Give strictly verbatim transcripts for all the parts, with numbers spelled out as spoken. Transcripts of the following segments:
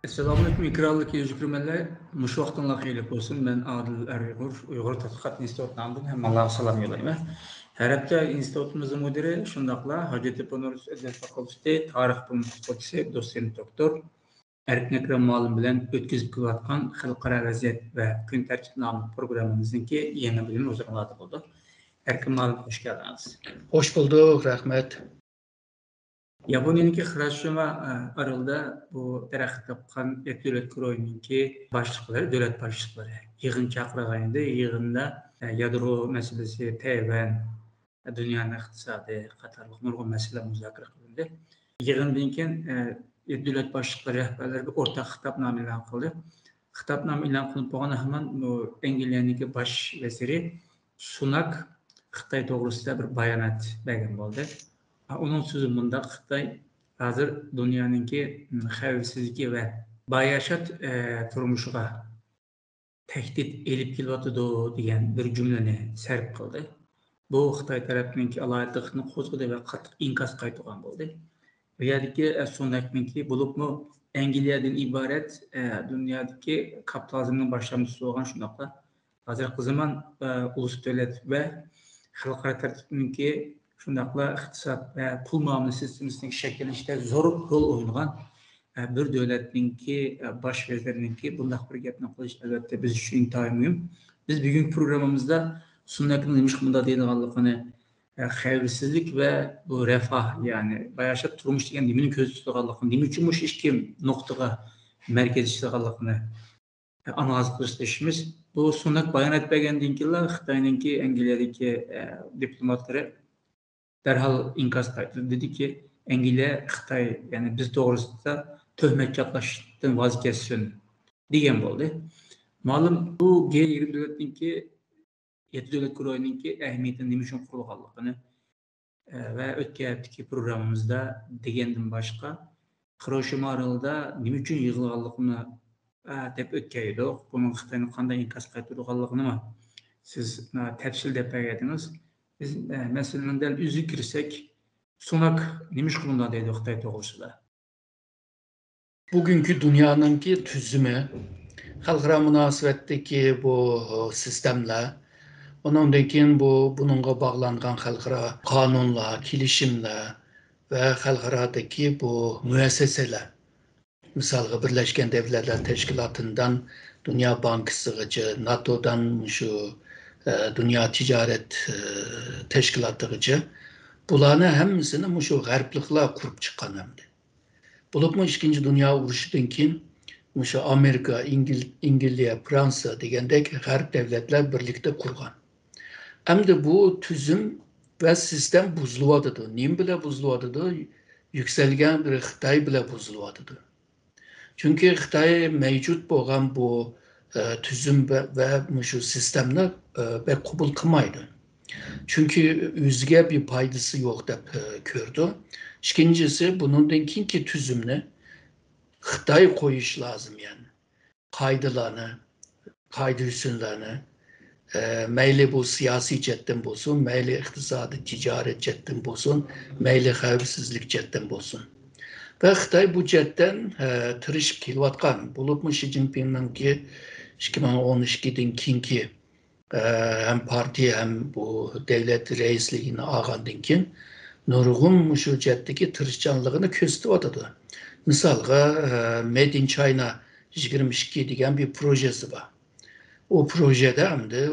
ئەسسالامۇئەلەيكۇم، ئېكرانلىق يۈز كۆرۈرمەنلەر. مۇشۇ ۋاقتىڭلار خەيرلىك بولسۇن. مەن ئادىل ئەر ئۇيغۇر، ئۇيغۇر تەتقىقات ئىنستىتۇتى نامىدىن ھەممىڭلارغا سالام يوللايمەن. ھەر ھەپتە ئىنستىتۇتىمىزنىڭ مۇدىرى، شۇنداقلا ھاجەتتېپە ئۇنىۋېرسىتېتى ئەدەبىيات فاكۇلتېتى تارىخ بۆلۈم ئوقۇتقۇچىسى، دوتسېنت دوكتور ئەركىن ئەكرەم مۇئەللىم بىلەن ئۆتكۈزۈپ كېلىۋاتقان خەلقئارا ۋەزىيەت ۋە كۈن تەرتىپ ناملىق پروگراممىمىزنىڭكى يېڭى بۆلۈمى ھۇزۇرۇڭلاردا بولىدۇ. ئەركىن مۇئەللىم، خۇش كەلدىڭىز. خۇش بولدۇق، رەھمەت. ياپونىيەنىڭكى خىروشىما، ئە، ئارىلىدا بۇ تەرەققىي تاپقان يەتتە دۆلەت گۇرۇھىنىڭكى باشلىقلىرى، دۆلەت باشلىقلىرى يىغىن چاقىرغان ئىدى. يىغىندا، ئە، يادرو مەسىلىسى، تەيۋەن، دۇنيانىڭ ئىقتىسادى قاتارلىق نۇرغۇن مەسىلىلەر مۇزاكىرە قىلىندى. يىغىندىن كېيىن، ئە، يەتتە دۆلەت باشلىقلىرى رەھبەرلىرى بىر ئورتاق خىتابنامە ئېلان قىلدى. خىتابنامە ئېلان قىلىنىپ بولغاندا ھامان بۇ ئەنگلىيەنىڭكى باش ۋەزىرى سۇناك خىتاي توغرىسىدا بىر بايانات بەرگەن بولدى. ئۇنىڭ سۆزى مۇنداق: خىتاي ھازىر دۇنيانىڭكى خەۋپسىزلىكى ۋە باياشات، ئە، تۇرمۇشىغا تەھدىت ئېلىپ كېلىۋاتىدۇ، دېگەن بىر جۈملىنى سەرپ قىلدى. بۇ خىتاي تەرەپنىڭكى ئالاھىدىلىكىنى قوزغىدى ۋە قاتتىق ئىنكاس قايتۇرغان بولدى. بۇ يەردىكى، ئە، سۇناكنىڭكى، بولۇپمۇ ئەنگلىيەدىن ئىبارەت، ئە، دۇنيادىكى كاپىتالىزمنىڭ باشلامچىسى بولغان، شۇنداقلا ھازىرقى زامان، ئە، ئۇلۇس دۆلەت ۋە خەلقئارا تەرتىپنىڭكى، شۇنداقلا ئىقتىساد ۋە پۇل مۇئامىلە سىستېمىسىنىڭ شەكىللىنىشىدە زور رول ئوينىغان، ئە، بىر دۆلەتنىڭكى، ئە، باش ۋەزىرىنىڭكى بۇنداق بىر گەپنى قىلىش، ئەلۋەتتە، بىز ئۈچۈن ئىنتايىن مۇھىم. بىز بۈگۈنكى پروگراممىمىزدا سۇناكنىڭ نېمىشقا مۇنداق دەيدىغانلىقىنى، ئە، خەۋپسىزلىك ۋە بۇ رەفاھ، يەنى باياشات تۇرمۇش دېگەن نېمىنى كۆزدە تۇتىدىغانلىقىنى، نېمە ئۈچۈن مۇشۇ ئىككى نۇقتىغا مەركەزلىشىدىغانلىقىنى ئانالىز قىلىشتا ئىشىمىز. بۇ سۇناك بايانات بەرگەندىن كېيىنلا خىتاينىڭكى ئەنگلىيەدىكى، ئە، دىپلوماتلىرى دەرھال ئىنكاس قايتۇردى. دېدىكى، ئەنگلىيە، خىتاي، يەنى بىز توغرىسىدا تۆھمەت چاپلاشتىن ۋاز كەچسۇن، دېگەن بولدى. مەلۇم، بۇ گې يىگىرمە دۆلەتنىڭكى، يەتتە دۆلەت گۇرۇھىنىڭكى ئەھمىيىتىنى، نېمە ئۈچۈن قۇرۇلغانلىقىنى، ئە، ۋە ئۆتكەن ھەپتىكى پروگراممىمىزدا دېگەندىن باشقا، خىروشىما ئارىلىدا نېمە ئۈچۈن يىغىلغانلىقىنى، ئە، دەپ ئۆتكەن ئىدۇق. بۇنىڭ خىتاينىڭ قانداق ئىنكاس قايتۇرىدىغانلىقىنىمۇ سىز، ئە، تەپسىلىي دەپ بەرگەنىدىڭىز. بىز، ئە، مەسىلىنىڭ دەل ئۆزىگە كىرسەك، سۇناك نېمىشقا بۇنداق دەيدۇ خىتاي توغرىسىدا؟ بۈگۈنكى دۇنيانىڭكى تۈزۈمى، خەلقئارا مۇناسىۋەتتىكى بۇ سىستېمىلار، ئۇنىڭدىن كېيىن بۇ، بۇنىڭغا باغلانغان خەلقئارا قانۇنلار، كېلىشىملەر ۋە خەلقئارادىكى بۇ مۇئەسسەسەلەر، مىسالغا، بىرلەشكەن دەۋلەتلەر تەشكىلاتىدىن دۇنيا بانكىسىغىچە، ناتودىن مۇشۇ، ئە، دۇنيا تىجارەت، ئە، تەشكىلاتىغىچە، بۇلارنى ھەممىسىنى مۇشۇ غەربلىكلەر قۇرۇپ چىققان ئەمدى. بولۇپمۇ ئىككىنچى دۇنيا ئۇرۇشىدىن كېيىن مۇشۇ ئامېرىكا، ئىنگل-، ئىنگلىيە، فرانسىيە دېگەندەك غەرب دەۋلەتلەر بىرلىكتە قۇرغان. ئەمدى بۇ تۈزۈم ۋە سىستېم بۇزۇلۇۋاتىدۇ. نېمە بىلەن بۇزۇلۇۋاتىدۇ؟ يۈكسەلگەن بىر خىتاي بىلەن بۇزۇلۇۋاتىدۇ. چۈنكى خىتاي مەۋجۇت بولغان بۇ، ئە، تۈزۈم ۋە، ۋە مۇشۇ سىستېمنى، ئە، بەك قوبۇل قىلمايدۇ. چۈنكى ئۆزىگە بىر پايدىسى يوق دەپ، ئە، كۆرىدۇ. ئىككىنچىسى، بۇنىڭدىن كېيىنكى تۈزۈمنى خىتاي قويۇش لازىم، يەنى قائىدىلارنى، قائىدە-ئۇسۇللارنى، ئە، مەيلى بۇ سىياسىي جەھەتتىن بولسۇن، مەيلى ئىقتىسادىي، تىجارەت جەھەتتىن بولسۇن، مەيلى خەۋپسىزلىك جەھەتتىن بولسۇن. ۋە خىتاي بۇ جەھەتتىن، ئە، تىرىشىپ كېلىۋاتقان، بولۇپمۇ شى جىنپىڭنىڭكى ئىككى مىڭ ئون ئىككىدىن كېيىنكى، ئە، ھەم پارتىيە، ھەم بۇ دەۋلەت رەئىسلىكىنى ئالغاندىن كېيىن نۇرغۇن مۇشۇ جەھەتتىكى تىرىشچانلىقىنى كۆرسىتىۋاتىدۇ. مىسالغا، ئە، Made in China يىگىرمە ئىككى دېگەن بىر پروژېسى بار. ئۇ پروژېدە ئەمدى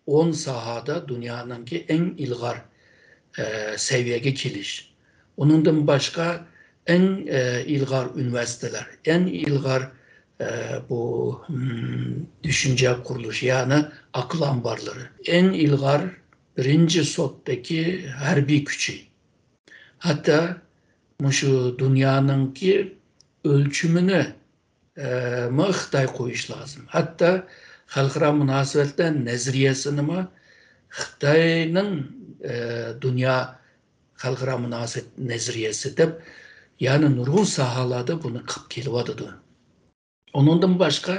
ئون ساھەدە دۇنيانىڭكى ئەڭ ئىلغار، ئە، سەۋىيەگە كېلىش. ئۇنىڭدىن باشقا ئەڭ، ئە، ئىلغار ئۇنىۋېرسىتېتلار، ئەڭ ئىلغار، ئە، بۇ، م، چۈشەنچە قۇرۇلۇشى، يەنى ئەقىل ئامبارلىرى، ئەڭ ئىلغار بىرىنچى سوتتىكى ھەربىي كۈچى. ھەتتا مۇشۇ دۇنيانىڭكى ئۆلچىمىنى ئە، ما خىتاي قويۇش لازىم. ھەتتا خەلقئارا مۇناسىۋەتلەر نەزەرىيەسىنىمۇ خىتاينىڭ، ئە، دۇنيا خەلقئارا مۇناسىۋەت نەزەرىيەسى دەپ، يەنى نۇرغۇن ساھەلەردە بۇنى قىلىپ كېلىۋاتىدۇ. ئۇنىڭدىن باشقا،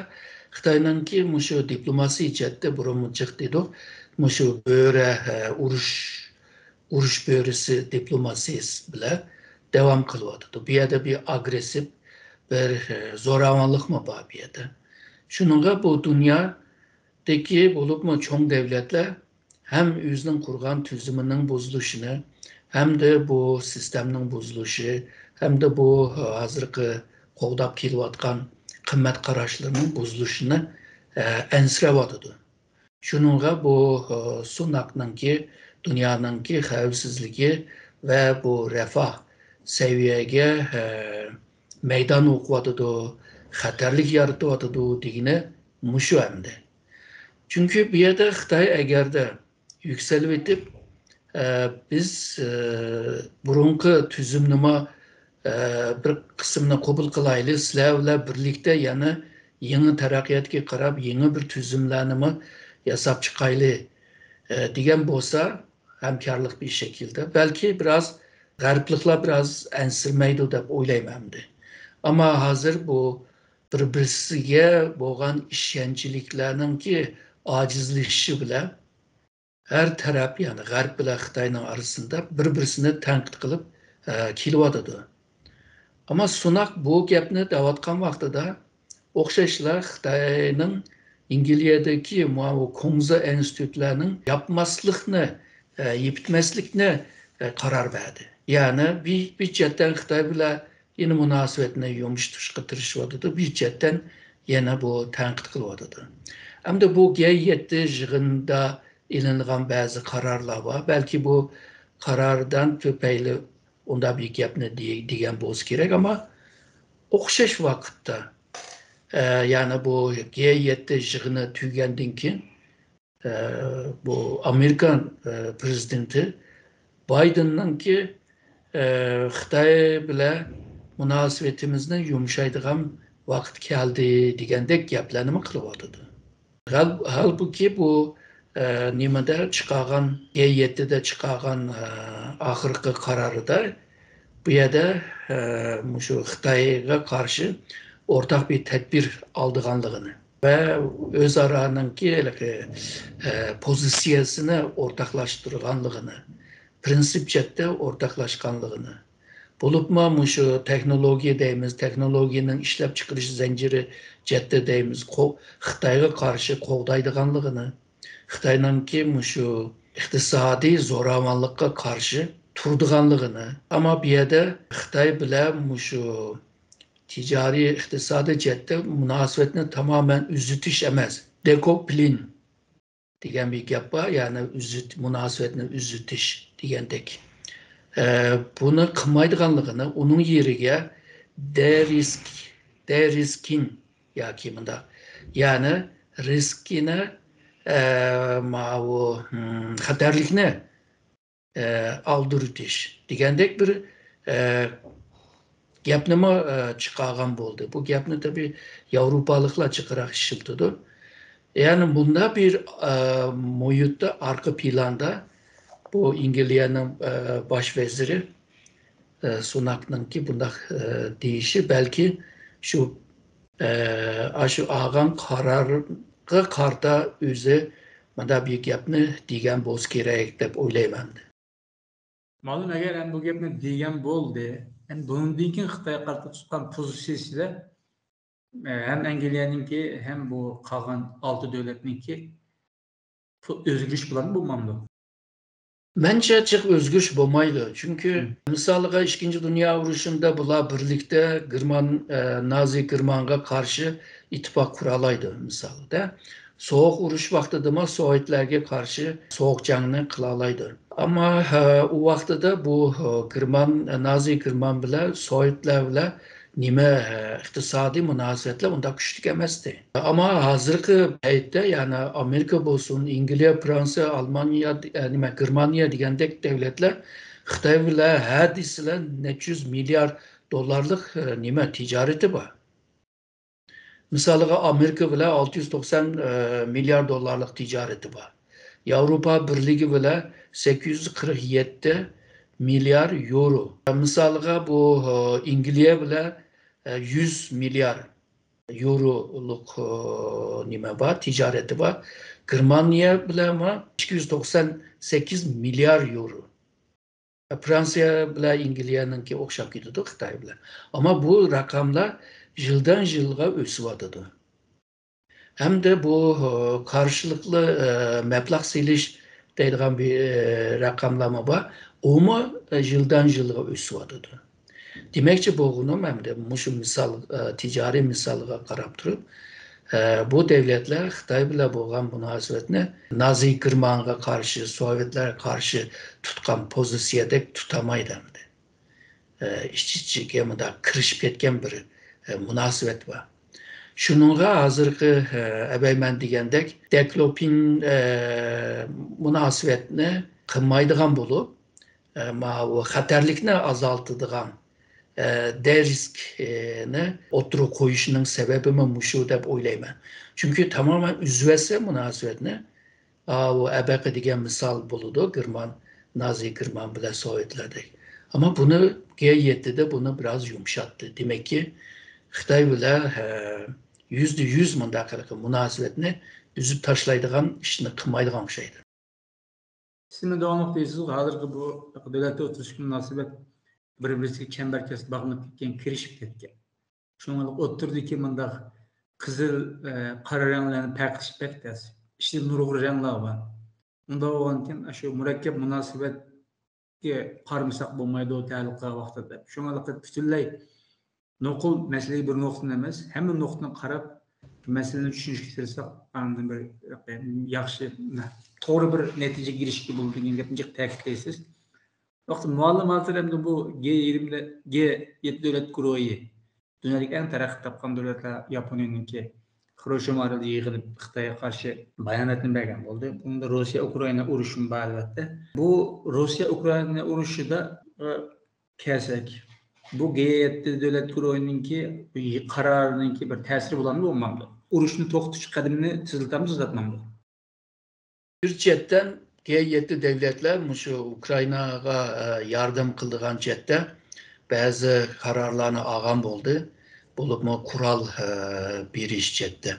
خىتاينىڭكى مۇشۇ دىپلوماسىي جەھەتتە بۇرۇنمۇ جىق دېدۇق، مۇشۇ بۆرە، ئە، ئۇرۇش، ئۇرۇش بۆرىسى دىپلوماسىيىسى بىلەن داۋام قىلىۋاتىدۇ. بۇ يەردە بىر ئاگرېسسىپ، بىر، ئە، زوراۋانلىقمۇ بار بۇ يەردە. شۇنىڭغا بۇ دۇنيادىكى، بولۇپمۇ چوڭ دۆلەتلەر ھەم ئۆزىنىڭ قۇرغان تۈزۈمىنىڭ بۇزۇلۇشىنى، ھەمدە بۇ سىستېمىنىڭ بۇزۇلۇشى، ھەمدە بۇ ھازىرقى قوغداپ كېلىۋاتقان قىممەت قاراشلىرىنىڭ بۇزۇلۇشىنى، ئە، ئەنسىرەۋاتىدۇ. شۇنىڭغا بۇ، ئە، سۇناكنىڭكى دۇنيانىڭكى خەۋپسىزلىكى ۋە بۇ رەفاھ سەۋىيەگە، ئە، مەيدان ئوقۇۋاتىدۇ، خەتەرلىك يارىتىۋاتىدۇ دېگىنى مۇشۇ ئەمدى. چۈنكى بۇ يەردە خىتاي ئەگەردە يۈكسىلىۋېتىپ، ئە، بىز، ئە، بۇرۇنقى تۈزۈمنىمۇ، ئە، بىر قىسمىنى قوبۇل قىلايلى، سىلەر بىلەن بىرلىكتە يەنە يېڭى تەرەققىياتقا قاراپ يېڭى بىر تۈزۈملەرنىمۇ ياساپ چىقايلى، ئە، دېگەن بولسا، ھەمكارلىق بىر شەكىلدە، بەلكى بىراز غەربلىكلەر بىراز ئەنسىرىمەيدۇ دەپ ئويلايمەن ئەمدى. ئەمما ھازىر بۇ بىر-بىرسىگە بولغان ئىشەنچلىكلەرنىڭكى ئاجىزلىشىشى بىلەن ھەر تەرەپ، يەنى غەرب بىلەن خىتاينىڭ ئارىسىدا بىر-بىرسىنى تەنقىد قىلىپ، ئە، كېلىۋاتىدۇ. ئەمما سۇناك بۇ گەپنى دەۋاتقان ۋاقتىدا ئوخشاشلا خىتاينىڭ ئەنگلىيەدىكى ماۋۇ كۇڭزى ئىنستىتۇتلارنىڭ ياپماسلىقنى، ئە، يېپىتمەسلىكنى، ئە، قارار بەردى. يەنى بىر، بىر چەتتىن خىتاي بىلەن يەنە مۇناسىۋەتنى يۇمشىتىشقا تىرىشىۋاتىدۇ، بىر چەتتىن يەنە بۇ تەنقىد قىلىۋاتىدۇ. ئەمدى بۇ گې يەتتە يىغىنىدا ئېلىنغان بەزى قارارلار بار. بەلكى بۇ قاراردا تۈپەيلى ئۇنداق بىر گەپنى دېگەن بولسا كېرەك، ئەمما ئوخشاش ۋاقىتتا، ئە، يەنى بۇ گې يەتتە يىغىنى تۈگىگەندىن كېيىن، ئە، بۇ ئامېرىكان، ئە، پرېزىدېنتى بايدېننىڭكى، ئە، خىتاي بىلەن مۇناسىۋىتىمىزنى يۇمشايدىغان ۋاقىت كەلدى دېگەندەك گەپلەرنىمۇ قىلىۋاتىدۇ. ھال-، ھالبۇكى بۇ، ئە، نېمىدە چىقارغان، گې يەتتىدە چىقارغان، ئە، ئاخىرقى قارارىدا بۇ يەردە، ئە، مۇشۇ خىتايغا قارشى ئورتاق بىر تەدبىر ئالىدىغانلىقىنى ۋە ئۆزئارانىڭكى ھېلىقى، ئە، پوزىتسىيەسىنى ئورتاقلاشتۇرغانلىقىنى، پرىنسىپ جەھەتتە ئورتاقلاشقانلىقىنى، بولۇپمۇ مۇشۇ تېخنولوگىيە دەيمىز، تېخنولوگىيەنىڭ ئىشلەپچىقىرىش زەنجىرى جەھەتتە دەيمىز، قو-، خىتايغا قارشى قوغدايدىغانلىقىنى، خىتاينىڭكى مۇشۇ ئىقتىسادىي زوراۋانلىققا قارشى تۇرىدىغانلىقىنى، ئەمما بۇ يەردە خىتاي بىلەن مۇشۇ تىجارىي، ئىقتىسادىي جەھەتتە مۇناسىۋەتنى تامامەن ئۈزۈتۈش ئەمەس، دېكوپلىن دېگەن بىر گەپ بار، يەنى ئۈزۈت-، مۇناسىۋەتنى ئۈزۈتۈش دېگەندەك. ئە، بۇنى قىلمايدىغانلىقىنى، ئۇنىڭ يېرىگە دېرىسك-، دېرىسكىن ياكى مۇنداق، يەنى رىسكىنى، ئە، ماۋۇ، ھىم، خەتەرلىكنى ئە، ئالدۇرۇۋېتىش دېگەندەك بىر، ئە، گەپنىمۇ، ئە، چىقارغان بولدى. بۇ گەپنى تەبىئىي ياۋروپالىقلار جىقراق ئىشلىتىدۇ. يەنى مۇنداق بىر، ئە، مۇھىتتا ئارقا پىلاندا بۇ ئىنگلىيەنىڭ، ئە، باش ۋەزىرى، ئە، سۇناكنىڭكى بۇنداق، ئە، دېيىشى بەلكى شۇ ئە، ئاشۇ ئالغان قارارغا قارىتا ئۆزى مۇنداق بىر گەپنى دېگەن بولسا كېرەك دەپ ئويلايمەن. مالۇم، ئەگەر ئەمدى بۇ گەپنى دېگەن بولدى، ئەمدى بۇنىڭدىن كېيىن خىتايغا قارىتا تۇتقان پوزىتسىيىسىدە، ئە، ھەم ئەنگلىيەنىڭكى، ھەم بۇ قالغان ئالتە دۆلەتنىڭكى ئۆزگىرىش بولامدۇ، بولمامدۇ؟ مەنچە جىق ئۆزگىرىش بولمايدۇ. چۈنكى، مم. مىسالىغا، ئىككىنچى دۇنيا ئۇرۇشىدا بۇلار بىرلىكتە گېرمان-، ئە، نازى گېرمانغا قارشى ئىتتىپاق قۇرالايدۇ، مىسالىدا. سوغۇق ئۇرۇش ۋاقتىدىمۇ سوۋېتلەرگە قارشى سوغۇق جەڭنى قىلالايدۇ. ئەمما، ھە، ئۇ ۋاقتىدا بۇ، ھە، گېرمان، نازى گېرمان بىلەن سوۋېتلەر بىلەن نېمە، ئىقتىسادىي مۇناسىۋەتلەر ئۇنداق كۈچلۈك ئەمەستى. ئەمما ھازىرقى پەيتتە، يەنى ئامېرىكا بولسۇن، ئىنگلىيە، فرانسىيە، ئالمانىيە، ئە، نېمە، گېرمانىيە دېگەندەك دەۋلەتلەر خىتاي بىلەن ھە دېسىلە نەچچە يۈز مىليارد دوللارلىق، ئە، نېمە، تىجارىتى بار. مىسالىغا، ئامېرىكا بىلەن ئالتە يۈز توقسان، ئە، مىليارد دوللارلىق تىجارىتى بار. ياۋروپا بىرلىكى بىلەن سەككىز يۈز قىرىق يەتتە مىليار يورو. مىسالىغا، بۇ، ئە، ئىنگلىيە بىلەن، ئە، يۈز مىليار يورولۇق، ئە، نېمە بار، تىجارىتى بار. گېرمانىيە بىلەن ئىككى يۈز توقسان سەككىز مىليار يورو. فرانسىيە بىلەن ئىنگلىيەنىڭكى ئوخشاپ كېتىدۇ خىتاي بىلەن. ئەمما بۇ رەقەملەر يىلدىن يىلغا ئۆسۈۋاتىدۇ. ھەمدە بۇ، ئە، قارشىلىقلىق، ئە، مەبلەغ سېلىش دەيدىغان بىر، ئە، رەقەملەرمۇ بار. ئۇمۇ، ئە، يىلدىن يىلغا ئۆسۈۋاتىدۇ. دېمەكچى بولغىنىم، ھەمدە مۇشۇ مىسال، ئە، تىجارىي مىسالغا قاراپ تۇرۇپ، ئە، بۇ دەۋلەتلەر خىتاي بىلەن بولغان مۇناسىۋەتنى نازى گېرمانغا قارشى، سوۋېتلارغا قارشى تۇتقان پوزىتسىيەدەك تۇتالمايدۇ ئەمدى. ئە، ئىچ-ئىچىگە مۇنداق كىرىشىپ كەتكەن بىر، ئە، مۇناسىۋەت بار. شۇنىڭغا ھازىرقى، ئە، ئەبەي مەن دېگەندەك دەكلوپىن، ئە، مۇناسىۋەتنى قىلمايدىغان بولۇپ، ئە، ماۋۇ خەتەرلىكنى ئازالتىدىغان، ئە، دېرىسكنى ئوتتۇرىغا قويۇشنىڭ سەۋەبىمۇ مۇشۇ دەپ ئويلايمەن. چۈنكى تامامەن ئۈزۈۋەتسە مۇناسىۋەتنى، ئاۋۇ ئەبەقە دېگەن مىسال بولىدۇ، گېرمان، نازى گېرمان بىلەن سوۋېتلەردەك. ئەمما بۇنى، گې يەتتىدە بۇنى بىراز يۇمشاتتى. دېمەككى، خىتاي بىلەن، ھە، يۈزدە يۈز مۇنداق قىلىپ مۇناسىۋەتنى ئۈزۈپ تاشلايدىغان ئىشنى قىلمايدىغان ئوخشايدۇ. سىزمۇ داۋاملىق دەيسىزغۇ، ھازىرقى بۇ دۆلەتلەر ئوتتۇرىسىدىكى مۇناسىۋەت بىر-بىرسىگە چەمبەرچاس باغلىنىپ كەتكەن، كىرىشىپ كەتكەن. شۇڭا ئوتتۇرىدىكى مۇنداق قىزىل، ئە، قارا رەڭلەرنى پەرقلىشى بەك تەس. ئىچىدە نۇرغۇن رەڭلەر بار. ئۇنداق بولغاندىكىن، شۇ مۇرەككەپ مۇناسىۋەتكە قارىمىساق بولمايدۇ، تەئەللۇق قىلغان ۋاقتىدا. شۇڭا پۈتۈنلەي نوقۇل مەسىلىگە بىر نۇقتىدىن ئەمەس، ھەممە نۇقتىدىن قاراپ، مەسىلىنى چۈشىنىشكە تىرىشساق، ئاندىن بىر ياخشى، توغرا بىر نەتىجىگە ئېرىشكىلى بولىدۇ دېگەن گەپنى جىق تەكىتلەيسىز. ۋاقتى مۇئەللىم ھازىر ئەمدى بۇ گې يىگىرمە، گې يەتتە دۆلەت گۇرۇھى، دۇنيادىكى ئەڭ تەرەققىي تاپقان دۆلەتلەر ياپونىيەنىڭكى، خىروشىما ئارىلىدا يىغىلىپ خىتايغا قارشى باياناتنى بەرگەن بولدى. بۇنىڭدا روسىيە ئۇكرائىنا ئۇرۇشىمۇ بار ئەلۋەتتە. بۇ روسىيە ئۇكرائىنا ئۇرۇشىدا، ئە، كەلسەك، بۇ گې يەتتە دۆلەت گۇرۇھىنىڭكى قارارىنىڭكى بىر تەسىرى بولامدۇ، بولمامدۇ؟ ئۇرۇشنى توختىتىش قەدىمىنى تېزلىتەمدۇ، تېزلەتمەمدۇ؟ بىر چەتتىن، گې يەتتە دەۋلەتلەر مۇشۇ ئۇكرائىناغا، ئە، ياردەم قىلىدىغان چەتتە بەزى قارارلارنى ئالغان بولدى. بولۇپمۇ قورال، ئە، بېرىش چەتتە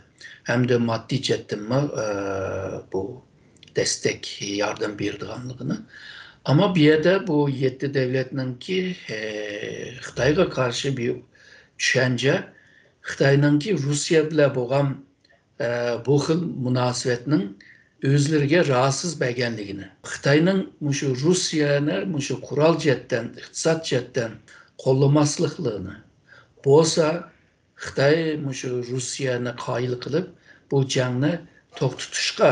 ھەمدە ماددىي چەتتىنمۇ، ئە، بۇ دەستەك، ياردەم بېرىدىغانلىقىنى. ئەمما بۇ يەردە بۇ يەتتە دەۋلەتنىڭكى، ئە، خىتايغا قارشى بىر چۈشەنچە خىتاينىڭكى روسىيە بىلەن بولغان، ئە، بۇ خىل مۇناسىۋەتنىڭ ئۆزلىرىگە راھەتسىز بەرگەنلىكىنى، خىتاينىڭ مۇشۇ روسىيەنى مۇشۇ قورال جەھەتتىن، ئىقتىساد جەھەتتىن قوللىماسلىقلىرىنى، بولسا خىتاي مۇشۇ روسىيەنى قايىل قىلىپ، بۇ جەڭنى توختىتىشقا،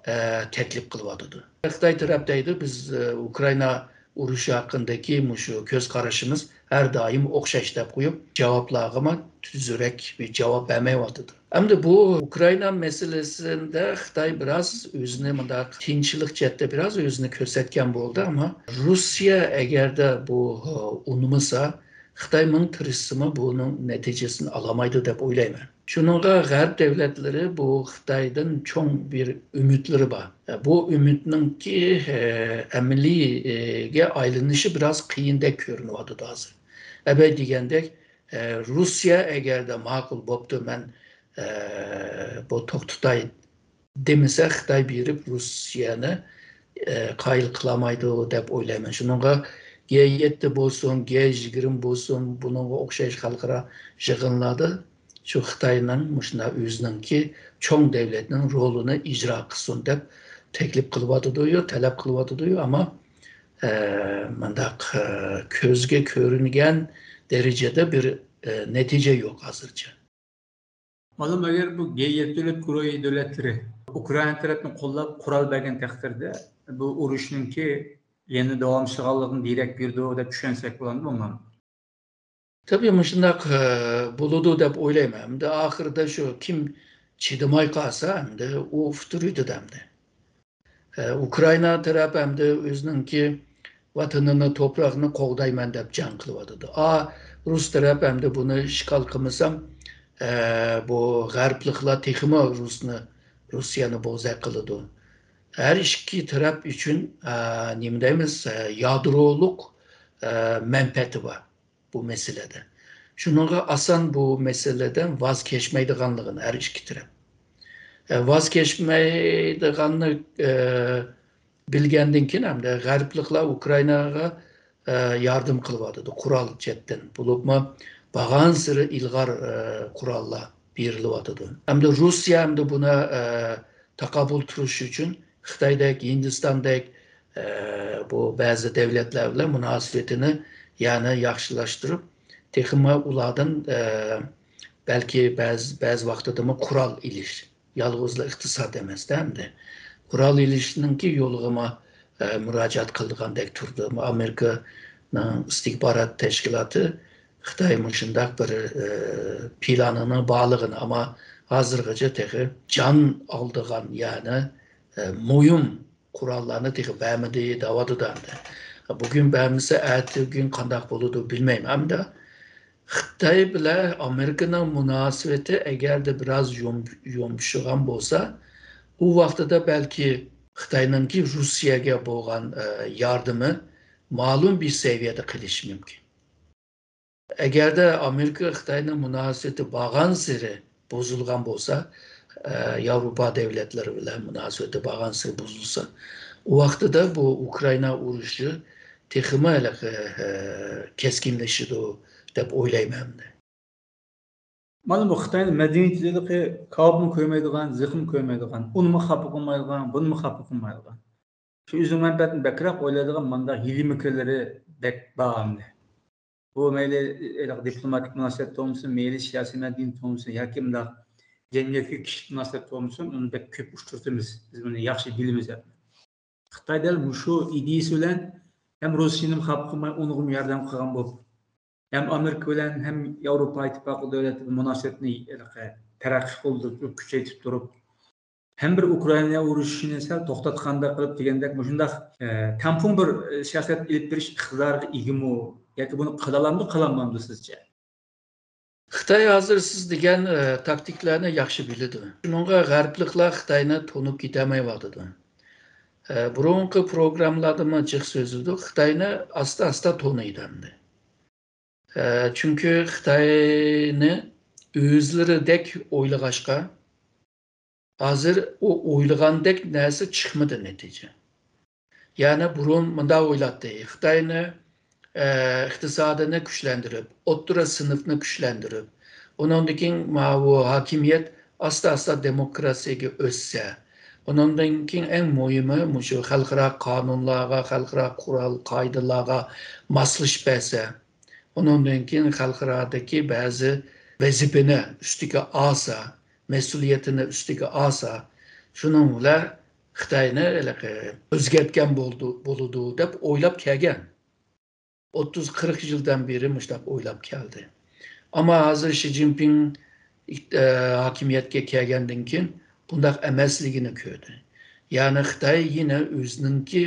ئە، تەكلىپ قىلىۋاتىدۇ. خىتاي تەرەپ دەيدۇ، بىز، ئە، ئۇكرائىنا ئۇرۇشى ھەققىدىكى مۇشۇ كۆز قارىشىمىز ھەر دائىم ئوخشاش دەپ قويۇپ، جاۋابلارغىمۇ تۈزۈكرەك بىر جاۋاب بەرمەيۋاتىدۇ. ئەمدى بۇ ئۇكرائىنا مەسىلىسىدە خىتاي بىراز ئۆزىنى مۇنداق تىنچلىق جەھەتتە بىراز ئۆزىنى كۆرسەتكەن بولدى، ئەمما روسىيە ئەگەردە بۇ، ئۇنىمىسا، خىتاي مىڭ تىرىشسىمۇ بۇنىڭ نەتىجىسىنى ئالالمايدۇ دەپ ئويلايمەن. شۇنىڭغا غەرب دەۋلەتلىرى بۇ خىتايدىن چوڭ بىر ئۈمىدلىرى بار. بۇ ئۈمىدنىڭكى، ئە، ئەمەلىيگە ئايلىنىشى بىراز قىيىندەك كۆرۈنۈۋاتىدۇ ھازىر. ئەبەي دېگەندەك، ئە، روسىيە ئەگەردە ماقۇل بوپتۇ، مەن، ئە، بۇ توختىتاي دېمىسە، خىتاي بېرىپ روسىيەنى، ئە، قايىل قىلالمايدۇ دەپ ئويلايمەن. شۇنىڭغا گې يەتتە بولسۇن، گې يىگىرمە بولسۇن، بۇنىڭغا ئوخشاش خەلقئارا يىغىنلاردا شۇ خىتاينىڭ مۇشۇنداق ئۆزىنىڭكى چوڭ دەۋلەتنىڭ رولىنى ئىجرا قىلسۇن دەپ تەكلىپ قىلىۋاتىدۇ، تەلەپ قىلىۋاتىدۇ، ئەمما، ئە، مۇنداق، ئە، كۆزگە كۆرۈنگەن دەرىجىدە بىر، ئە، نەتىجە يوق ھازىرچە. مۇئەللىم، ئەگەر بۇ گې يەتتە دۆلەت گۇرۇھى دۆلەتلىرى ئۇكرائىنا تەرەپنى قوللاپ قورال بەرگەن تەقدىردە، بۇ ئۇرۇشنىڭكى يەنە داۋاملىشىدىغانلىقىنى دېرەك بېرىدۇ دەپ چۈشەنسەك بولامدۇ، بولمامدۇ؟ تەبىئىي، مۇشۇنداق، ئە، بولىدۇ دەپ ئويلايمەن. ئەمدى ئاخىرىدا شۇ كىم چىدىماي قالسا، ئەمدى ئۇ ئۇتتۇرۇۋېتىدۇ ئەمدى. ئە، ئۇكرائىنا تەرەپ ئەمدى ئۆزىنىڭكى ۋەتىنىنى، توپراقنى قوغدايمەن دەپ جەڭ قىلىۋاتىدۇ. ئا، رۇس تەرەپ ئەمدى بۇنى ئىشغال قىلمىسام، ئە، بۇ غەربلىكلەر تېخىمۇ رۇسنى، روسىيەنى بوزەك قىلىدۇ. ھەر ئىككى تەرەپ ئۈچۈن، ئە، نېمە دەيمىز، ئە، يادرولۇق، ئە، مەنپەئەتى بار بۇ مەسىلىدە. شۇنىڭغا ئاسان بۇ مەسىلىدىن ۋاز كەچمەيدىغانلىقىنى ھەر ئىككى تەرەپ. ئە، ۋاز كەچمەيدىغاننى، ئە، بىلگەندىن كېيىن ھەمدە غەربلىكلەر ئۇكرائىناغا، ئە، ياردەم قىلىۋاتىدۇ قورال جەھەتتىن. بولۇپمۇ بارغانسېرى ئىلغار، ئە، قوراللار بېرىلىۋاتىدۇ. ئەمدى روسىيە ئەمدى بۇنى، ئە، تاقابىل تۇرۇش ئۈچۈن خىتايدەك، ھىندىستاندەك، ئە، بۇ بەزى دۆلەتلەر بىلەن مۇناسىۋىتىنى يەنە ياخشىلاشتۇرۇپ، تېخىمۇ ئۇلاردىن، ئە، بەلكى بەزى، بەزى ۋاقتىدىمۇ قورال ئېلىش، يالغۇزلا ئىقتىساد ئەمەستە ئەمدى. قورال ئېلىشنىڭكى يولىغىمۇ، ئە، مۇراجىئەت قىلىدىغاندەك تۇردى. ئامېرىكىنىڭ ئىستىخبارات تەشكىلاتى خىتاي مۇشۇنداق بىر، ئە، پىلانىنىڭ بارلىقىنى، ئەمما ھازىرغىچە تېخى جان ئالىدىغان، يەنى، ئە، مۇھىم قوراللارنى تېخى بەرمىدى دەۋاتىدۇ ئەمدى. بۈگۈن بەرمىسە، ئەتىگۈن قانداق بولىدۇ بىلمەيمەن. ئەمدى خىتاي بىلەن ئامېرىكىنىڭ مۇناسىۋىتى ئەگەردە بىراز يۇم-، يۇمشىغان بولسا، ئۇ ۋاقتىدا بەلكى خىتاينىڭكى روسىيەگە بولغان، ئە، ياردىمى مەلۇم بىر سەۋىيەدە قېلىشى مۇمكىن. ئەگەردە ئامېرىكا خىتاينىڭ مۇناسىۋىتى بارغانسېرى بۇزۇلغان بولسا، ئە، ياۋروپا دۆلەتلىرى بىلەن مۇناسىۋىتى بارغانسېرى بۇزۇلسا، ئۇ ۋاقتىدا بۇ ئۇكرائىنا ئۇرۇشى تېخىمۇ ھېلىقى، ئە، كەسكىنلىشىدۇ دەپ ئويلايمەن. مانا بۇ خىتاينىڭ مەدەنىيىتى ھېلىقى كاۋاپمۇ كۆيمەيدىغان، زىخمۇ كۆيمەيدىغان، ئۇنىمۇ خاپا قىلمايدىغان، بۇنىمۇ خاپا قىلمايدىغان. شۇ ئۆزىنىڭ مەنپەئەتىنى بەكرەك ئويلايدىغان مانداق ھىيلە-مىكىرلىرى بەك بار ئەمدى. بۇ مەيلى ھېلىقى دىپلوماتىك مۇناسىۋەت بولمىسۇن، مەيلى سىياسىي مەدەنىيەت بولمىسۇن ياكى مۇنداق جەمئىيەتكە كىشىلىك مۇناسىۋەت بولمىسۇن، ئۇنى بەك كۆپ ئۇچرىتىمىز. بىز بۇنى ياخشى بىلىمىز. خىتاي دەل مۇشۇ ئىدىيىسى بىلەن ھەم روسىيەنىمۇ خاپا قىلماي، ئۇنىڭغىمۇ ياردەم قىلغان بولۇپ، ھەم ئامېرىكا بىلەن، ھەم ياۋروپا ئىتتىپاقى دۆلەتلىرى مۇناسىۋەتنى تەرەققىي قىلدۇرۇپ، كۈچەيتىپ تۇرۇپ، ھەم بىر ئۇكرائىنا ئۇرۇشىنى سەل توختاتقاندەك قىلىپ دېگەندەك، مۇشۇنداق، ئە، تەڭپۇڭ بىر، ئە، سىياسەت ئېلىپ بېرىش ئىقتىدارىغا ئىگىمۇ؟ ياكى بۇنى قىلالامدۇ، قىلالمامدۇ سىزچە؟ خىتاي ھازىر سىز دېگەن، ئە، تاكتىكىلارنى ياخشى بىلىدۇ. شۇنىڭغا غەربلىكلەر خىتاينى تونۇپ كېتەلمەيۋاتىدۇ. ئە، بۇرۇنقى پروگراممىلاردىمۇ جىق سۆزلىدۇق، خىتاينى ئاستا-ئاستا تونۇيدۇ ئەمدى. ئە، چۈنكى خىتاينى ئۆزلىرىدەك ئويلىغاچقا، ھازىر ئۇ ئويلىغاندەك نەرسە چىقمىدى نەتىجە. يەنى بۇرۇن مۇنداق ئويلايتتى، خىتاينى، ئە، ئىقتىسادىنى كۈچلەندۈرۈپ، ئوتتۇرا سىنىپنى كۈچلەندۈرۈپ، ئۇنىڭدىن كېيىن ماۋۇ ھاكىمىيەت ئاستا-ئاستا دېموكراتىيەگە ئۆتسە، ئۇنىڭدىن كېيىن ئەڭ مۇھىمى مۇشۇ خەلقئارا قانۇنلارغا، خەلقئارا قورال قائىدىلارغا ماسلىشىپ بەرسە، ئۇنىڭدىن كېيىن خەلقئارادىكى بەزى ۋەزىپىنى ئۈستىگە ئالسا، مەسئۇلىيىتىنى ئۈستىگە ئالسا، شۇنىڭ بىلەن خىتاينى ھېلىقى ئۆزگەرتكەن بولدى، بولىدۇ دەپ ئويلاپ كەلگەن. ئوتتۇز، قىرىق يىلدىن بېرى مۇشۇنداق ئويلاپ كەلدى. ئەمما ھازىر شى جىنپىڭ ئىك-، ئە، ھاكىمىيەتكە كەلگەندىن كېيىن بۇنداق ئەمەسلىكىنى كۆردى. يەنى خىتاي يەنە ئۆزىنىڭكى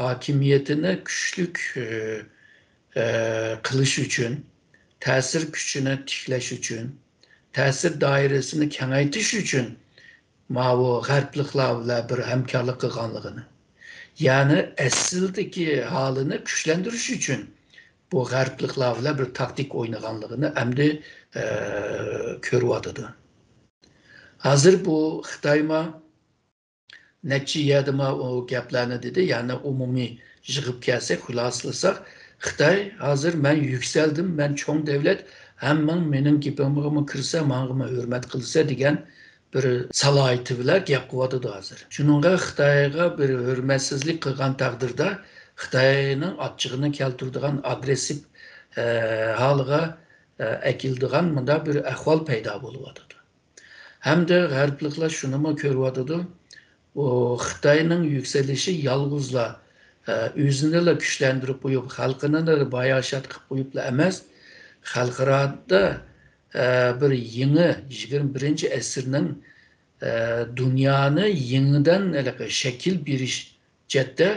ھاكىمىيىتىنى كۈچلۈك، ئە، ئە، قىلىش ئۈچۈن، تەسىر كۈچىنى تىكلەش ئۈچۈن، تەسىر دائىرىسىنى كېڭەيتىش ئۈچۈن ماۋۇ غەربلىكلەر بىلەن بىر ھەمكارلىق قىلغانلىقىنى، يەنى ئەسلىدىكى ھالىنى كۈچلەندۈرۈش ئۈچۈن بۇ غەربلىكلەر بىلەن بىر تاكتىك ئوينىغانلىقىنى ئەمدى، ئە، كۆرۈۋاتىدۇ. ھازىر بۇ خىتايما نەچچە يەردىما ئۇ گەپلەرنى دېدى، يەنى ئومۇمىي يىغىپ كەلسەك، خۇلاسىلىساق، خىتاي ھازىر مەن يۈكسەلدىم، مەن چوڭ دۆلەت، ھەممىڭ مېنىڭ گېپىمغىمۇ كىرسە، ماڭىمۇ ھۆرمەت قىلسا دېگەن بىر سالاھىيىتى بىلەن گەپ قىلىۋاتىدۇ ھازىر. شۇنىڭغا خىتايغا بىر ھۆرمەتسىزلىك قىلغان تەقدىردە، خىتاينىڭ ئاچچىقىنى كەلتۈرىدىغان ئاگرېسسىپ، ئە، ھالىغا، ئە، ئەكېلىدىغان مۇنداق بىر ئەھۋال پەيدا بولۇۋاتىدۇ. ھەمدە غەربلىكلەر شۇنىمۇ كۆرۈۋاتىدۇ، ئۇ خىتاينىڭ يۈكسىلىشى يالغۇزلا، ئە، ئۆزىنىلا كۈچلەندۈرۈپ قويۇپ، خەلقىنىلا باياشات قىلىپ قويۇپلا ئەمەس، خەلقئارادا، ئە، بىر يېڭى يىگىرمە بىرىنچى ئەسىرنىڭ، ئە، دۇنيانى يېڭىدىن ھېلىقى شەكىل بېرىش جەھەتتە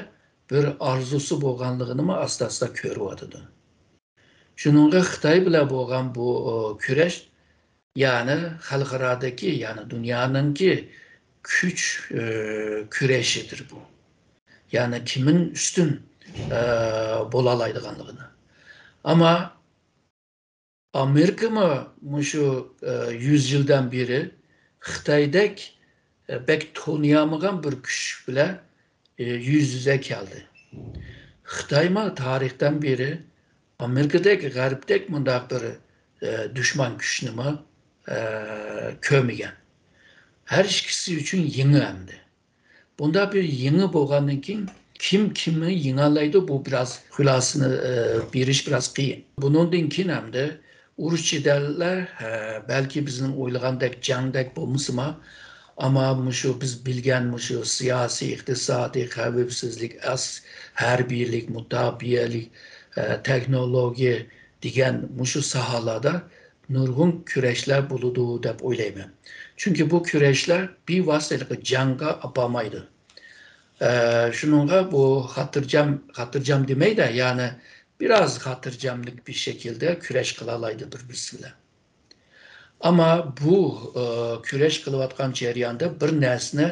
بىر ئارزۇسى بولغانلىقىنىمۇ ئاستا-ئاستا كۆرۈۋاتىدۇ. شۇنىڭغا خىتاي بىلەن بولغان بۇ، ئۇ، كۈرەش، يەنى خەلقئارادىكى، يەنى دۇنيانىڭكى كۈچ، ئۇ، كۈرەشىدۇر بۇ. يەنى كىمنىڭ ئۈستۈن، ئۇ، بولالايدىغانلىقىنى. ئەمما ئامېرىكىمۇ مۇشۇ، ئۇ، يۈز يىلدىن بېرى خىتايدەك، ئۇ، بەك تونۇيالمىغان بىر كۈچ بىلەن ئى، يۈز يۈزە كەلدى. خىتايمۇ تارىختىن بېرى ئامېرىكىدەك، غەربتەك مۇنداق بىر، ئە، دۈشمەن كۈچنىمۇ، ئە، كۆرمىگەن. ھەر ئىككىسى ئۈچۈن يېڭى ئەمدى. بۇنداق بىر يېڭى بولغاندىن كېيىن، كىم كىمنى يېڭەلەيدۇ، بۇ بىراز خۇلاسىنى، ئە، بېرىش بىراز قىيىن. بۇنىڭدىن كېيىن ئەمدى ئۇرۇش جېدەللەر، ئە، بەلكى بىزنىڭ ئويلىغاندەك جەڭدەك بولمىسىمۇ، ئەمما مۇشۇ بىز بىلگەن مۇشۇ سىياسىي، ئىقتىسادىي، خەۋپسىزلىك، ئەس-، ھەربىيلىك، مۇداپىئەلىك، ئە، تېخنولوگىيە دېگەن مۇشۇ ساھەلەردە نۇرغۇن كۈرەشلەر بولىدۇ دەپ ئويلايمەن. چۈنكى بۇ كۈرەشلەر بىۋاسىتە جەڭگە ئاپارمايدۇ. ئە، شۇنىڭغا بۇ خاتىرجەم، خاتىرجەم دېمەيدە، يەنى بىراز خاتىرجەملىك بىر شەكىلدە كۈرەش قىلالايدۇ بىر-بىرسى بىلەن. ئەمما بۇ، ئە، كۈرەش قىلىۋاتقان جەرياندا بىر نەرسىنى،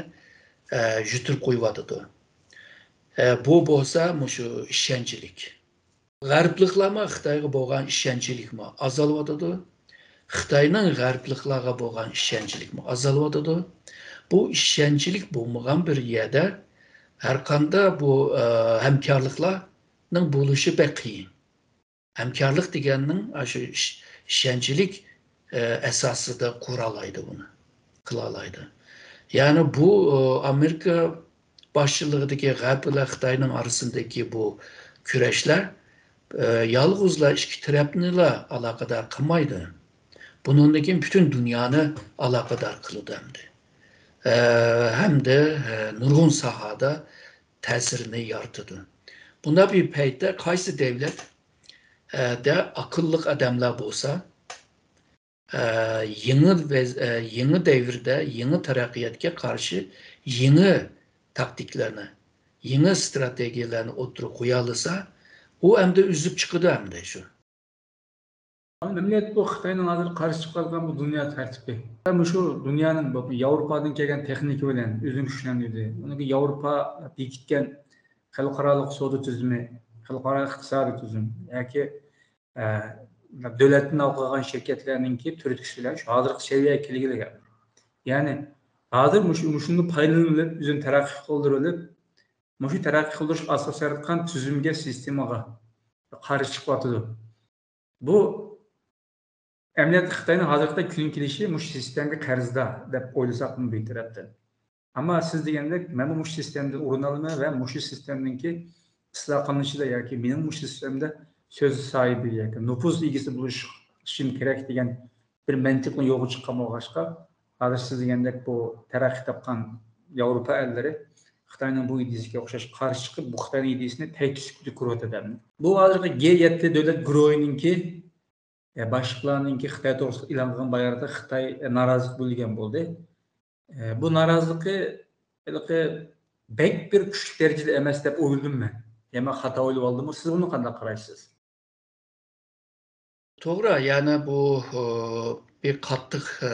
ئە، يۈتۈرۈپ قويۇۋاتىدۇ. ئە، بۇ بولسا مۇشۇ ئىشەنچلىك. غەربلىكلەرمۇ خىتايغا بولغان ئىشەنچلىكمۇ ئازالىۋاتىدۇ. خىتاينىڭ غەربلىكلارغا بولغان ئىشەنچلىكمۇ ئازالىۋاتىدۇ. بۇ ئىشەنچلىك بولمىغان بىر يەردە ھەرقانداق بۇ، ئە، ھەمكارلىقلارنىڭ بولۇشى بەك قىيىن. ھەمكارلىق دېگەننىڭ ئاشۇ ئىش-، ئىشەنچلىك، ئە، ئاساسىدا قۇرالايدۇ بۇنى، قىلالايدۇ. يەنى بۇ، ئە، ئامېرىكا باشچىلىقىدىكى غەرب بىلەن خىتاينىڭ ئارىسىدىكى بۇ كۈرەشلەر، ئە، يالغۇزلا ئىككى تەرەپنىلا ئالاقىدار قىلمايدۇ. بۇنىڭدىن كېيىن پۈتۈن دۇنيانى ئالاقىدار قىلىدۇ ئەمدى. ئە، ھەمدە، ئە، نۇرغۇن ساھەدە تەسىرىنى يارىتىدۇ. بۇنداق بىر پەيتتە قايسى دەۋلەت، ئە، دە ئاقىللىق ئادەملەر بولسا، ئە، يېڭى ۋەز-، ئە، يېڭى دەۋردە يېڭى تەرەققىياتقا قارشى يېڭى تاكتىكىلارنى، يېڭى ئىستراتېگىيەلەرنى ئوتتۇرىغا قويالىسا، ئۇ ئەمدى ئۈزۈپ چىقىدۇ ئەمدى شۇ. ئەمەلىيەتتە بۇ خىتاينىڭ ھازىر قارشى چىقىۋاتقان بۇ دۇنيا تەرتىپى. مۇشۇ دۇنيانىڭ بۇ ياۋروپادىن كەلگەن تېخنىكا بىلەن ئۆزىنى كۈچلەندۈردى. ئۇنىڭ كېيىن ياۋروپا بېكىتكەن خەلقئارالىق سودا تۈزۈمى، خەلقئارا ئىقتىسادىي تۈزۈم ياكى، ئە، دۆلەتتىن ھالقىغان شىركەتلەرنىڭكى تۈرتكىسى بىلەن شۇ ھازىرقى سەۋىيەگە كەلگىلى كەلدى. يەنى ھازىر مۇشۇ، مۇشۇندىن پايدىلىنىپ، ئۆزىنى تەرەققىي قىلدۇرۇۋېلىپ، مۇشۇ تەرەققىي قىلدۇرۇش ئاساس ياراتقان تۈزۈمگە، سىستېمىغا قارشى چىقىۋاتىدۇ. بۇ ئەمەلىيەتتە خىتاينىڭ ھازىرقىدەك كۈنى كېلىشى مۇشۇ سىستېمىگە قەرزدار دەپ ئويلىساقمۇ بىر تەرەپتىن. ئەمما سىز دېگەندەك، مەنمۇ مۇشۇ سىستېمىدىن ئورۇن ئالىمەن ۋە مۇشۇ سىستېمىنىڭكى ئىسلاھ قىلىنىشىدا ياكى مېنىڭ مۇشۇ سىستېمىدا سۆز ساھىبى ياكى نوپۇز ئىگىسى بولۇشۇم كېرەك دېگەن بىر مەنتىقنى يولغا چىققان بولغاچقا، ھازىر سىز دېگەندەك بۇ تەرەققىي تاپقان ياۋروپا ئەللىرى خىتاينىڭ بۇ ئىدىيىسىگە ئوخشاش قارشى چىقىپ، بۇ خىتاينىڭ ئىدىيىسىنى تەكشى كۆرۈۋاتىدۇ. بۇ ھازىرقى گې يەتتە دۆلەت گۇرۇھىنىڭكى، يا باشلىقلارنىڭكى خىتاي توغرىسىدا ئېلان قىلغان باياناتىدا خىتاي نارازىلىق بىلدۈرگەن بولدى. ئە، بۇ نارازىلىقى ھېلىقى بەك بىر كۈچلۈك دەرىجىدە ئەمەس دەپ ئويلىدىم مەن. يا مەن خاتا ئويلىۋالدىممۇ؟ سىز بۇنى قانداق قارايسىز؟ توغرا، يەنى بۇ، ئۇ، بىر قاتتىق، ئە،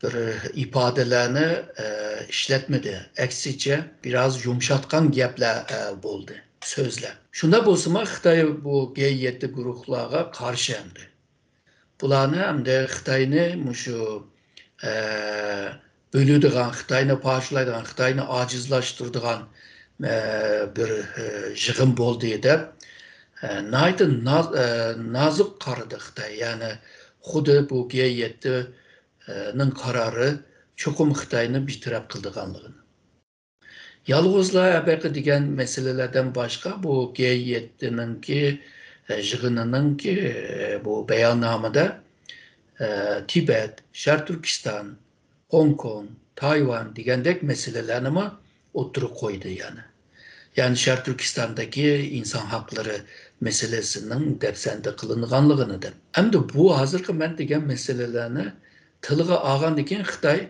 بىر ئىپادىلەرنى، ئە، ئىشلەتمىدى. ئەكسىچە، بىراز يۇمشاتقان گەپلەر، ئە، بولدى، سۆزلەر. شۇنداق بولسىمۇ، خىتاي بۇ گې يەتتە گۇرۇھلارغا قارشى ئەمدى. بۇلارنى ئەمدى خىتاينى مۇشۇ، ئە، بۆلىدىغان، خىتاينى پارچىلايدىغان، خىتاينى ئاجىزلاشتۇرىدىغان، ئە، بىر، ئە، يىغىن بولدى دەپ، ئە، ناھايىتى ناز-، ئە، نازۇك قارىدى خىتاي. يەنى خۇددى بۇ گې يەتتە، ئە، نىڭ قارارى چوقۇم خىتاينى بىتەرەپ قىلىدىغانلىقىنى. يالغۇزلا ئەبەقە دېگەن مەسىلىلەردىن باشقا، بۇ گې يەتتىنىڭكى، ئە، يىغىنىنىڭكى، ئە، بۇ باياننامىدا، ئە، تىبەت، شەرقىي تۈركىستان، خوڭكوڭ، تايۋان دېگەندەك مەسىلىلەرنىمۇ ئوتتۇرىغا قويدى يەنە. يەنى شەرقىي تۈركىستاندىكى ئىنسان ھەقلىرى مەسىلىسىنىڭ دەپسەندە قىلىنغانلىقىنى دەپ. ئەمدى بۇ ھازىرقى مەن دېگەن مەسىلىلەرنى تىلغا ئالغاندىن كېيىن خىتاي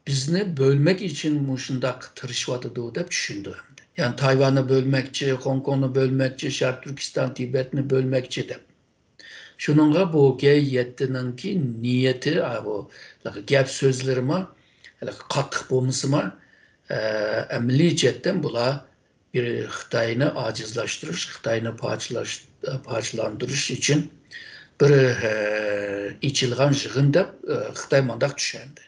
بىزنى بۆلمەك ئۈچۈن مۇشۇنداق تىرىشىۋاتىدۇ دەپ چۈشىنىدۇ ئەمدى. يەنى تايۋاننى بۆلمەكچى، خوڭكوڭنى بۆلمەكچى، شەرقىي تۈركىستان، تىبەتنى بۆلمەكچى دەپ. شۇنىڭغا بۇ گې يەتتىنىڭكى نىيىتى، ئا، بۇ گەپ سۆزلىرىمۇ قاتتىق بولمىسىمۇ، ئە، ئەمەلىي جەھەتتىن بۇلار بىر خىتاينى ئاجىزلاشتۇرۇش، خىتاينى پارچىلاش-، پارچىلاندۇرۇش ئۈچۈن بىر، ئە، ئېچىلغان يىغىن دەپ، ئە، خىتاي مۇنداق چۈشەندى.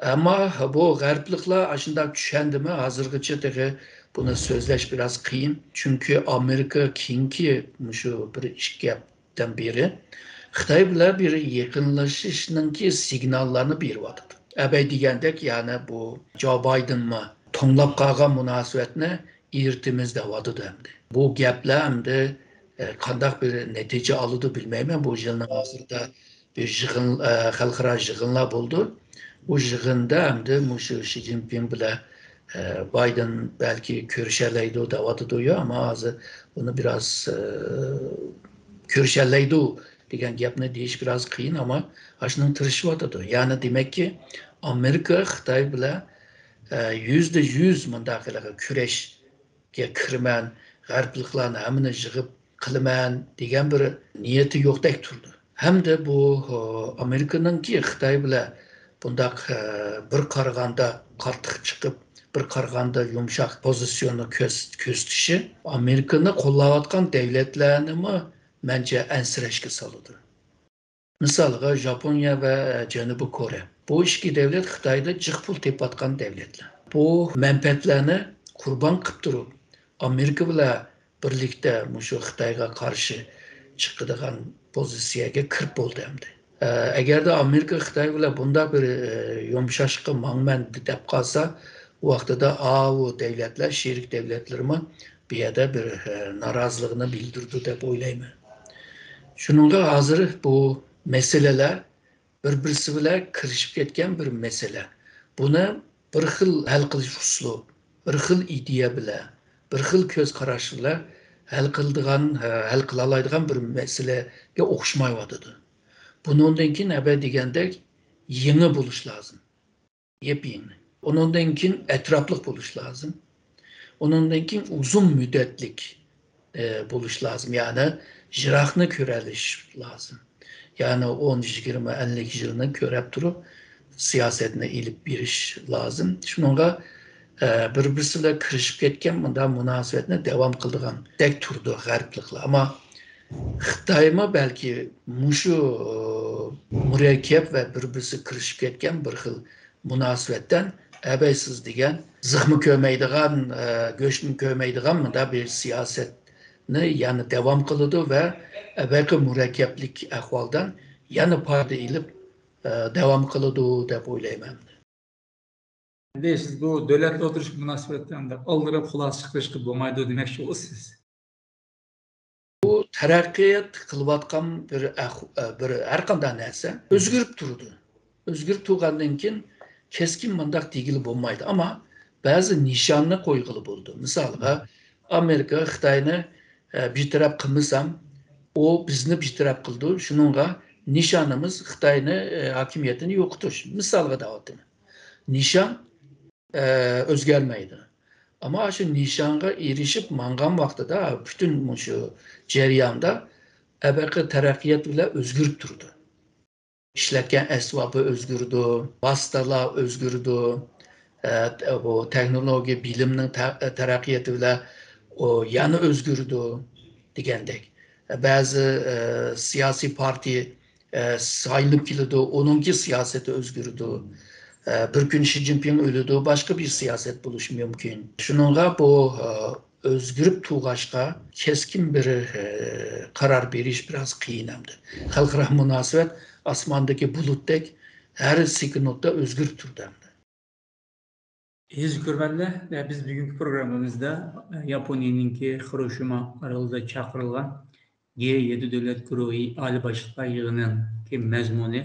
ئەمما بۇ غەربلىكلەر ئاشۇنداق چۈشەندىمۇ، ھازىرغىچە تېخى بۇنى سۆزلەش بىراز قىيىن. چۈنكى ئامېرىكا كېيىنكى مۇشۇ بىر ئىككى ھەپ-، دىن بېرى خىتاي بىلەن بىر يېقىنلىشىشنىڭكى سىگناللارنى بېرىۋاتىدۇ. ئەبەي دېگەندەك، يەنى بۇ جو بايدېنمۇ توڭلاپ قالغان مۇناسىۋەتنى ئېرىتىمىز دەۋاتىدۇ ئەمدى. بۇ گەپلەر ئەمدى، ئە، قانداق بىر نەتىجە ئالىدۇ بىلمەيمەن. بۇ يىلنىڭ ئاخىرىدا بىر يىغىن، ئە، خەلقئارا يىغىنلار بولىدۇ. بۇ يىغىندا ئەمدى مۇشۇ شى جىنپىڭ بىلەن، ئە، بايدېن بەلكى كۆرۈشەلەيدۇ دەۋاتىدۇ يا، ئەمما ھازىر بۇنى بىراز، ئە، كۆرۈشەلەيدۇ دېگەن گەپنى دېيىش بىراز قىيىن، ئەمما ئاشۇنىڭ تىرىشىۋاتىدۇ. يەنى دېمەككى، ئامېرىكا خىتاي بىلەن، ئە، يۈزدە يۈز مۇنداق ھېلىقى كۈرەشكە كىرىمەن، غەربلىكلارنى ھەممىنى يىغىپ قىلىمەن دېگەن بىر نىيىتى يوقتەك تۇرىدۇ. ھەمدە بۇ، ئامېرىكىنىڭكى خىتاي بىلەن بۇنداق، ئە، بىر قارىغاندا قاتتىق چىقىپ، بىر قارىغاندا يۇمشاق پوزىتسىيونى كۆرس-، كۆرسىتىشى ئامېرىكىنى قوللاۋاتقان دەۋلەتلەرنىمۇ مەنچە ئەنسىرەشكە سالىدۇ. مىسالغا، ژاپونىيە ۋە جەنۇبىي كورېيە. بۇ ئىككى دەۋلەت خىتايدا جىق پۇل تېپىۋاتقان دەۋلەتلەر. بۇ مەنپەئەتلەرنى قۇربان قىلىپ تۇرۇپ، ئامېرىكا بىلەن بىرلىكتە مۇشۇ خىتايغا قارشى چىقىدىغان پوزىتسىيەگە كىرىپ بولدى ئەمدى. ئە، ئەگەردە ئامېرىكا خىتاي بىلەن بۇنداق بىر، ئە، يۇمشاشقا ماڭىمەن دەپ قالسا، ئۇ ۋاقتىدا ئاۋۇ دەۋلەتلەر، شېرىك دەۋلەتلىرىمۇ بۇ يەردە بىر، ئە، نارازىلىقىنى بىلدۈرىدۇ دەپ ئويلايمەن. شۇنىڭغا ھازىر بۇ مەسىلىلەر بىر-بىرسى بىلەن كىرىشىپ كەتكەن بىر مەسىلە. بۇنى بىر خىل ھەل قىلىش ئۇسۇلى، بىر خىل ئىدىيە بىلەن، بىر خىل كۆز قاراش بىلەن ھەل قىلىدىغان، ھەل قىلالايدىغان بىر مەسىلىگە ئوخشىمايۋاتىدۇ. بۇنىڭدىن كېيىن ئەبە دېگەندەك يېڭى بولۇش لازىم. يېپيېڭى. ئۇنىڭدىن كېيىن ئەتراپلىق بولۇش لازىم. ئۇنىڭدىن كېيىن ئۇزۇن مۇددەتلىك، ئە، بولۇش لازىم. يەنى يىراقنى كۆرەلىش لازىم. يەنى ئون، يىگىرمە، ئەللىك يىلنى كۆرەپ تۇرۇپ سىياسەتنى ئېلىپ بېرىش لازىم. شۇنىڭغا، ئە، بىر-بىرسى بىلەن كىرىشىپ كەتكەن مۇنداق مۇناسىۋەتنى داۋام قىلىدىغاندەك تۇرىدۇ غەربلىكلەر. ئەمما خىتايمۇ بەلكى مۇشۇ، ئە، مۇرەككەپ ۋە بىر-بىرسىگە كىرىشىپ كەتكەن بىر خىل مۇناسىۋەتتىن ئەبەي سىز دېگەن زىخمۇ كۆرمەيدىغان، ئە، گۆشمۇ كۆرمەيدىغان مۇنداق بىر سىياسەتنى يەنە داۋام قىلىدۇ ۋە ئەبەقى مۇرەككەپلىك ئەھۋالدىن يەنە پايدا ئېلىپ، ئە، داۋام قىلىدۇ دەپ ئويلايمەن. ئەمدى سىز بۇ دۆلەتلەر ئوتتۇرىسىدىكى مۇناسىۋەتتە ئەمدى ئالدىراپ خۇلاسە چىقىرىشقا بولمايدۇ دېمەكچى بولىسىز. بۇ تەرەققىيات قىلىۋاتقان بىر ئەھ-، بىر ھەر قانداق نەرسە ئۆزگىرىپ تۇرىدۇ. ئۆزگىرىپ تۇرغاندىن كېيىن كەسكىن مۇنداق دېگىلى بولمايدۇ. ئەمما بەزى نىشاننى قويغىلى بولىدۇ. مىسالغا، ئامېرىكا خىتاينى، ئە، بىتەرەپ قىلمىسام، ئۇ بىزنى بىتەرەپ قىلىدۇ. شۇنىڭغا نىشانىمىز خىتاينى، ئە، ھاكىمىيىتىنى يوقىتىش. مىسالغا دەۋاتىمەن. نىشان، ئە، ئۆزگەرمەيدۇ. ئەمما شۇ نىشانغا ئېرىشىپ ماڭغان ۋاقتىدا پۈتۈن مۇشۇ جەرياندا ئەبەقى تەرەققىيات بىلەن ئۆزگىرىپ تۇرىدۇ. ئىشلەتكەن ئەسۋابى ئۆزگىرىدۇ، ۋاسىتىلار ئۆزگىرىدۇ، ئە، بۇ تېخنولوگىيە بىلىمنىڭ تە-، تەرەققىياتى بىلەن ئۇ يەنە ئۆزگىرىدۇ دېگەندەك. بەزى، ئە، سىياسىي پارتىيە، ئە، سايلىنىپ كېلىدۇ، ئۇنىڭكى سىياسىتى ئۆزگىرىدۇ. ئە، بىر كۈن شى جىنپىڭ ئۆلىدۇ، باشقا بىر سىياسەت بولۇشى مۇمكىن. شۇنىڭغا بۇ، ئە، ئۆزگىرىپ تۇرغاچقا، كەسكىن بىر، ئە، قارار بېرىش بىراز قىيىن ئەمدى. خەلقئارا مۇناسىۋەت ئاسماندىكى بۇلۇتتەك ھەر سېكۇنتتا ئۆزگىرىپ تۇرىدۇ ئەمدى. ئەزىز كۆرۈرمەنلەر، بىز بۈگۈنكى پروگراممىمىزدا ياپونىيەنىڭكى خىروشىما ئارىلىدا چاقىرىلغان گې يەتتە دۆلەت گۇرۇھى ئالىي باشلىقلار يىغىنىنىڭكى مەزمۇنى،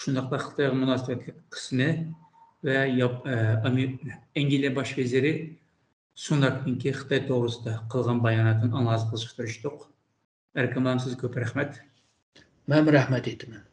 شۇنداقلا خىتايغا مۇناسىۋەتلىك قىسمى ۋە ياپ-، ئە، ئامېر-، ئەنگلىيە باش ۋەزىرى سۇناكنىڭكى خىتاي توغرىسىدا قىلغان باياناتىنى ئانالىز قىلىشقا تىرىشتۇق. ئەركىن مۇئەللىم، سىزگە كۆپ رەھمەت. مەنمۇ رەھمەت ئېيتىمەن.